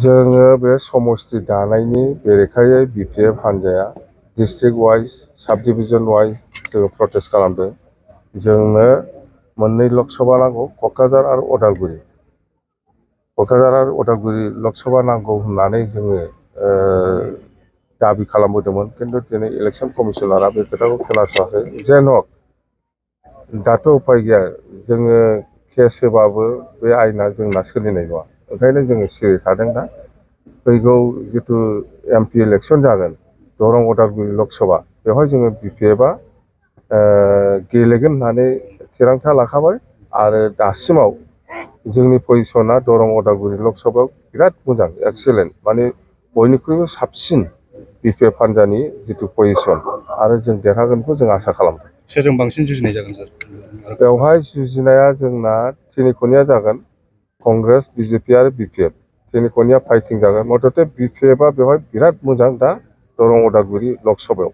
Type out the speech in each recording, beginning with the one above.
जोङो बे समस्ति दानायनि बेरेखायै बिपिएफ हान्जाया डिस्ट्रिक्ट वाइज साब डिभिजन वाइज जोङो प्रटेस्ट खालामदों। जोंनो मोननै लकसभा नांगौ, क'क्राझार आरो उदालगुरि। क'क्राझार आरो उदालगुरि लकसभा नांगौ होननानै जोङो दाबि खालामबोदोंमोन, खिन्थु दिनै इलेक्सन कमिसनारा बे खोथाखौ खोनासङाखै। जेन हक दाथ' उपाय गैया, जोङो केस होबाबो बे आयेना जोंना सोलिनाय नङा। ओंखायनो जोङो सिरि थादों। दा फैगौ जिथु MP इलेक्सन जागोन दरं उदालगुरि लकसभा, बेवहाय जोङो बिपिएफआ गेलेगोन होननानै थिरांथा लाखाबाय। आरो दासिमाव जोंनि पजिसना दरं उदालगुरि लकसभायाव बिराद मोजां, एक्सेलेन्ट, माने बयनिख्रुइबो साबसिन बिपिएफ हान्जानि जिथु पजिसन, आरो जों देरहागोनखौ जों आसा खालामदों। सोरजों बांसिन जुजिनाय जागोन सार? बेवहाय जुजिनाया जोंना तिनिख'निया जागोन, कंग्रेस, बिजेपि आरो बिपिएफ। तिनिख'निया फाइटिं जागोन। मथथे बिपिएफआ बेवहाय बिराद मोजां दा दरं उदालगुरि लकसभायाव।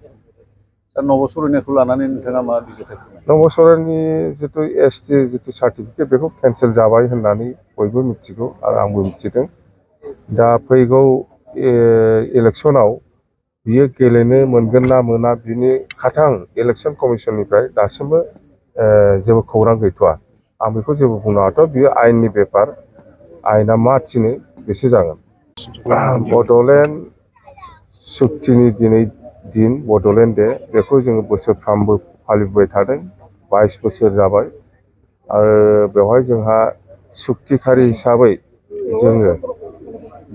सार नबसरनायखौ लानानै नोंथाङा मा बिजिरथाय? नबसरनि जिथु ST जिथु सार्टिफिकेट बेखौ केन्सेल जाबाय होननानै बयबो मिथिगौ आरो आंबो मिथिदों। दा फैगौ इलेक्सनाव बियो गेलेनो मोनगोन ना मोना बिनि खाथां इलेक्सन कमिसननिफ्राय दासिमबो जेबो खौरां गैथ'वा। आं बेखौ जेबो बुंनो हाथ'आ, बियो आयेननि बेपार, आयेना मा थिनो बेसो जागोन। बड'लेण्ड सुक्तिनि दिनै दिन बड'लेण्ड डे, बेखौ जोङो बोसोरफ्रामबो फालिबोबाय थादों। 22 बोसोर जाबाय। आरो बेवहाय जोंहा सुक्तिखारि हिसाबै जोङो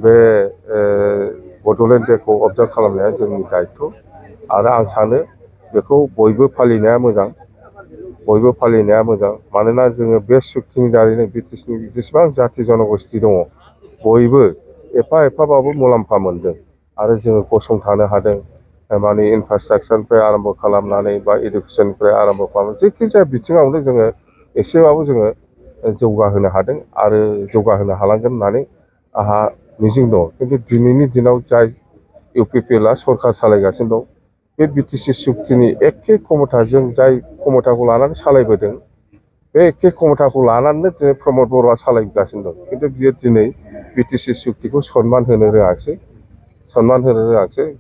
बे बड'लेण्ड डेखौ अबजार्भ खालामनाया जोंनि दायथ'। आरो आं सानो बेखौ बयबो फालिनाया मोजां, बयबो फालिनाया मोजां। मानोना जोङो बे सुक्तिनि दारैनो BTCनि जेसेबां जाथि जनगोष्ठि दङ बयबो एफा एफाबाबो मुलाम्फा मोनदों। आरो जोङो गसंथानो हादों, माने इनफ्रास्ट्राक्चारनिफ्राय आरम्भ खालामनानै बा इडुकेसननिफ्राय आरम्भ खालामनानै जेखिजाया बिथिङावनो जोङो एसेबाबो जोङो जौगाहोनो हादों आरो जौगाहोनो हालांगोन होननानै आंहा मिजिं दङ। खिन्थु दिनैनि दिनाव जाय UPPLआ सरकार सालायगासिनो दं, बे BTC सुक्तिनि एखे क्षमताजों जाय क्षमताखौ लानानै सालायबोदों, बे एखे क्षमताखौ लानानैनो दिनै प्रमद बर'आ सालायगासिनो दं। खिन्थु बियो दिनै BTC सुक्तिखौ सनमान होनो रोङाखिसै,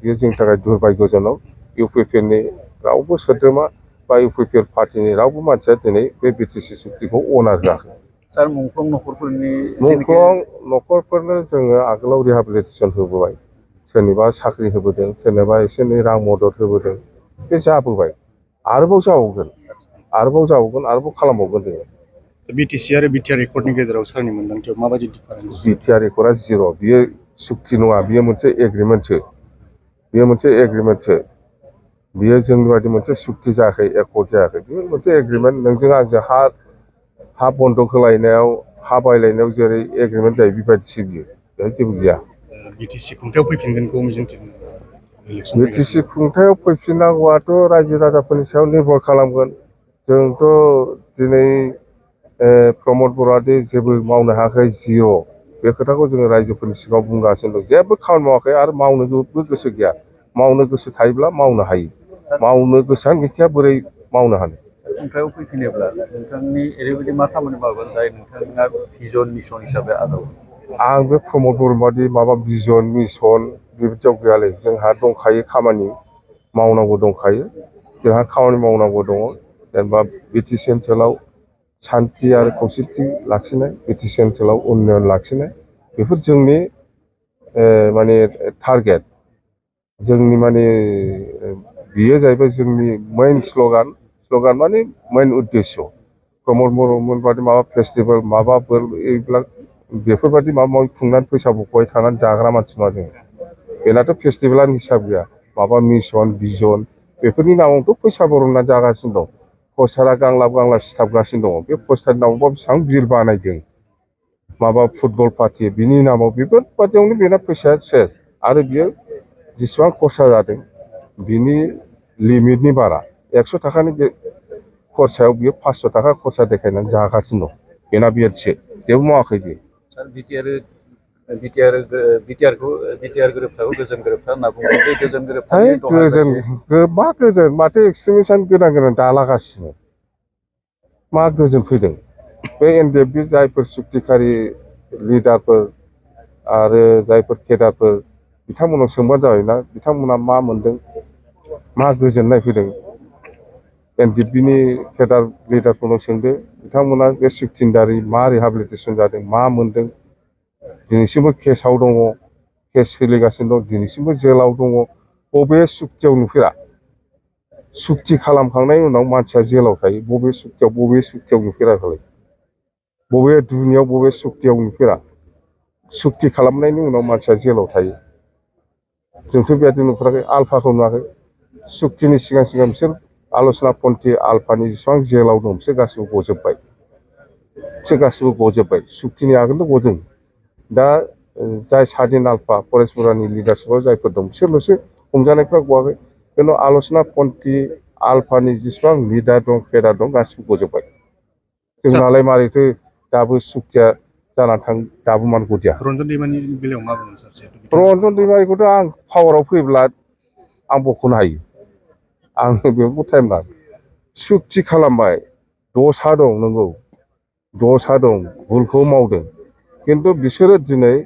बियो जोंनि थाखाय दुर्भाग्यजनक। UPPLनि रावबो सोद्रोमा बा UPPL पार्टिनि रावबो मानसिया दिनै बे BTC सुक्तिखौ अनार होआखै। सार मुंख्लं नखरफोरनि मुंख्लं न'खरफोरनो जोङो आगोलाव रिहाबिलिटेसन होबोबाय, सोरनिबा साख्रि होबोदों, सोरनोबा एसे एनै रां मदद होबोदों। बे जाबोबाय, आरोबाव जाबावगोन, आरोबाव खालामबावगोन जोङो। BTC आरो BTR एकर्डनि गेजेराव सारनि मोनदांथियाव माबायदि डिफारेन्स? BTR एकर्डआ जिर', बियो सुक्ति नङा, बियो मोनसे एग्रिमेन्टसो। बियो जोंनि बायदि मोनसे सुक्ति जायाखै, एकर्ड जायाखै। बियो मोनसे एग्रिमेन्ट। नोंजों आंजों हा बन्दक होलायनायाव, हा बायलायनायाव जेरै एग्रिमेन्ट जायो बेबायदिसो बियो, बेहाय जेबो गैया। BTC खुंथायाव फैफिनगोनखौ मिजिंथिदों। BTC खुंथायाव फैफिननांगौआथ' रायजो राजाफोरनि सायाव निर्भर खालामगोन। जोंथ' दिनै प्रमद बर'आदि जेबो मावनो हायाखै, जिर', बे खोथाखौ जोङो रायजोफोरनि सिगाङाव बुंगासिनो दं। जेबो खामानि मावाखै आरो मावनोबो गोसो गैया। मावनो गोसो थायोब्ला मावनो हायो, मावनो गोसोआनो गैखाया बोरै मावनो हानो। खुंथायाव फैफिनोब्ला नोंथांनि ओरैबायदि मा खामानि मावगोन जाय नोंथाङा भिजन मिसन हिसाबै आजावो? आं बे प्रमद बर' बादि माबा भिजन मिसन बेबायदियाव गैयालै। जोंहा दंखायो, खामानि मावनांगौ दंखायो, जोंहा खामानि मावनांगौ दङ। जेनेबा BTC ओनसोलाव सान्थि आरो खौसेथि लाखिनाय, BTC ओनसोलाव उन्नयन लाखिनाय, बेफोर जोंनि माने टारगेट। जोंनि माने बियो जाहैबाय जोंनि मेइन स्ल'गान माने मेइन उद्देश्य। प्रमद बर'मोन बादि माबा फेस्टिभेल माबाफोर बेफोरबायदि माबा माबि खुंनानै फैसा बख'बाय थानानै जाग्रा मानसि नङा जों। बेनाथ' फेस्टिभेलानो हिसाब गैया, माबा मिसन भिजन बेफोरनि नामावथ' फैसा बरनना जागासिनो दं। पस्टारा गांलाब सिथाबगासिनो दङ। बे पस्टारनि नामावबा बेसेबां बिल बानायदों, माबा फुटबल पार्टि बिनि नामाव, बेफोरबादियावनो बेना फैसाया सेस। आरो बियो जेसेबां खरसा जादों बिनि लिमिटनि बारा। 100 थाखानि खरसायाव बियो 500 थाखा खरसा देखायनानै जागासिनो दं। बेना बिएडसो, जेबो मावाखै बियो। सार बिटिआर गोरोबथाखौ गोजोन गोरोबथा होनना बुङो। बे गोजोन गोरोबथा मा गोजोन, माथो एक्सट्रिमिस्टआनो गोदान दालागासिनो। मा गोजोन फैदों? बे NDFB जायफोर सुक्तिखारि लिडारफोर आरो जायफोर केडारफोर बिथांमोनाव सोंबानो जाबायना बिथांमोना मा मोनदों मा गोजोननाय फैदों एनडिएफबिनि केडार लिडारफोरनाव सोंदो बिथांमोना बे सुक्तिनि दारै मा रिहाबिलिटेसन जादों मा मोनदों दिनैसिमबो केसाव दङ केस सोलिगासिनो दं दिनैसिमबो जेलाव दङ बबे सुक्तियाव नुफेरा सुक्ति खालामखांनायनि उनाव मानसिया जेलाव थायो बबे सुक्तियाव नुफेरा खालाय बबे दुनियाव बबे सुक्तियाव नुफेरा सुक्ति खालामनायनि उनाव मानसिया जेलाव थायो जोंथ' बेबायदि नुफेराखै आलफाखौ नुवाखै सुक्तिनि सिगां बिसोर आलसना पन्थी आलफानि जेसेबां जेलाव दं बिसोर गासिबो गजोब्बाय सुक्तिनि आगोलथ' गदों दा जाय सादिन आलफा फरेस्टफोरानि लिडारशिपआव जायफोर दं बिसोरल'सो हमजानायफ्रा गवाखै खिन्थु आलसना पन्थी आलफानि जेसेबां लिडार दं केडार दं गासिबो गजोब्बाय जोंनालाय मारैथो दाबो सुक्तिया जाना दाबो मानो गदिया रन्जन दैमारिनि बेलायाव मा बुंगोन सार रन्जन दैमारिखौथ' आं पावाराव फैब्ला आं बख'नो हायो आंनो बेयावबो टाइम नाङा सुक्ति खालामबाय दसा दं नंगौ दसा दं भुलखौ मावदों खिन्थु बिसोरो दिनै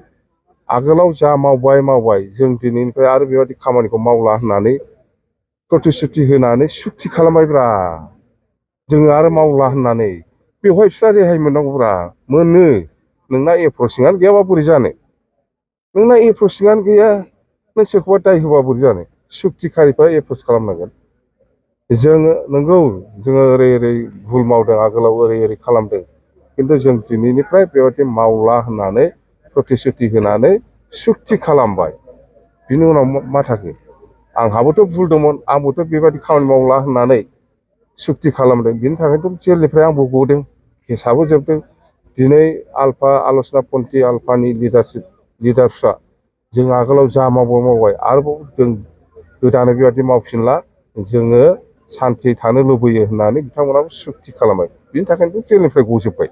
आगोलाव जा मावबाय जों दिनैनिफ्राय आरो बेबायदि खामानिखौ मावला होननानै प्रतिश्रुति होनानै सुक्ति खालामबायब्रा जोङो आरो मावला होननानै बेवहाय बिस्रा रेहाय मोननांगौब्रा मोनो नोंना एप्रसिंआनो गैयाबा बोरै जानो नोंना एप्रसिंआनो गैया नों सोरखौबा दाय होबा बोरै जानो सुक्तिखारिफ्रा एप्रस खालामनांगोन जोङो नंगौ जोङो ओरै भुल मावदों आगोलाव ओरै खालामदों खिन्थु जों दिनैनिफ्राय बेबायदि मावला होननानै प्रतिश्रुति होनानै सुक्ति खालामबाय बिनि उनाव मा थाखो आंहाबोथ' भुल दंमोन आंबोथ' बेबायदि खामानि मावला होननानै सुक्ति खालामदों बिनि थाखायनोथ' जेलनिफ्राय आंबो गदों केसाबो जोबदों दिनै आलफा आलसना पन्थी आलफानि लिडारफ्रा जों आगोलाव जा मावबाय आरोबाव जों गोदानै बेबायदि मावफिनला जोङो सान्थि थानो लुबैयो होननानै बिथांमोनाबो सुक्ति खालामबाय बिनि थाखायनोथ' जेलनिफ्राय गजोब्बाय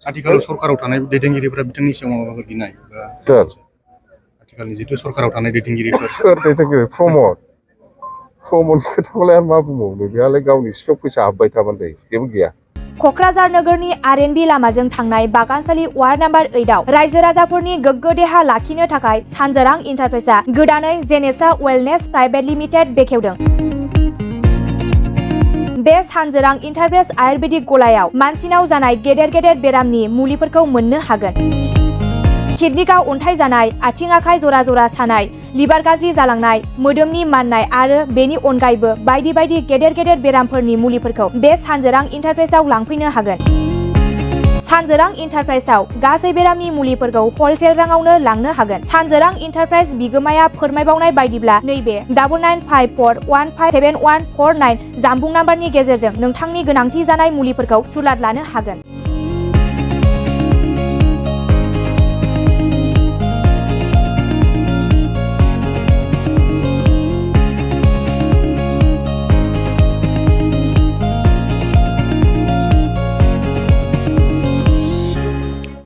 आथिखालाव सरकाराव थानाय दैदेनगिरिफोरा बिथांनि सिगाङाव माबाफोर गिनाय सोर आथिखालनि जिथु सरकाराव थानाय दैदेनगिरिफोर सोर दैदेनगिरि प्रमद खोथाखौलाय आं मा बुंबावनो बेहालाय गावनि सिफियाव फैसा हाबबाय थाबानो जायो जेबो गैया क'क्राझार नोगोरनि आरएनबि लामाजों थांनाय बागानसालि वार्ड नाम्बार 8आव रायजो राजाफोरनि गोग्गो देहा लाखिनो थाखाय सानजोरां इन्टारप्राइजआ गोदानै जेनेसा वेलनेस प्राइभेट लिमिटेड बेखेवदों। बे सानजोरां इन्टारप्राइज आयुर्वेदिक गलायाव मानसिनाव जानाय गेदेर बेरामनि मुलिफोरखौ मोननो हागोन। किडनिकाव अन्थाइ जानाय, आथिं आखाइ जरा सानाय, लिभार गाज्रि जालांनाय, मोदोमनि माननाय आरो बेनि अनगायैबो बायदि गेदेर बेरामफोरनि मुलिफोरखौ बे सानजोरां इन्टारप्राइजआव लांफैनो हागोन। सानजोरां इन्टारप्राइजआव गासै बेरामनि मुलिफोरखौ हलसेल राङावनो लांनो हागोन। सानजोरां इन्टारप्राइज बिगोमाया फोरमायबावनाय बायदिब्ला नैबे 9954157149 जानबुं नाम्बारनि गेजेरजों नोंथांनि गोनांथि जानाय मुलिफोरखौ सुलाद लानो हागोन।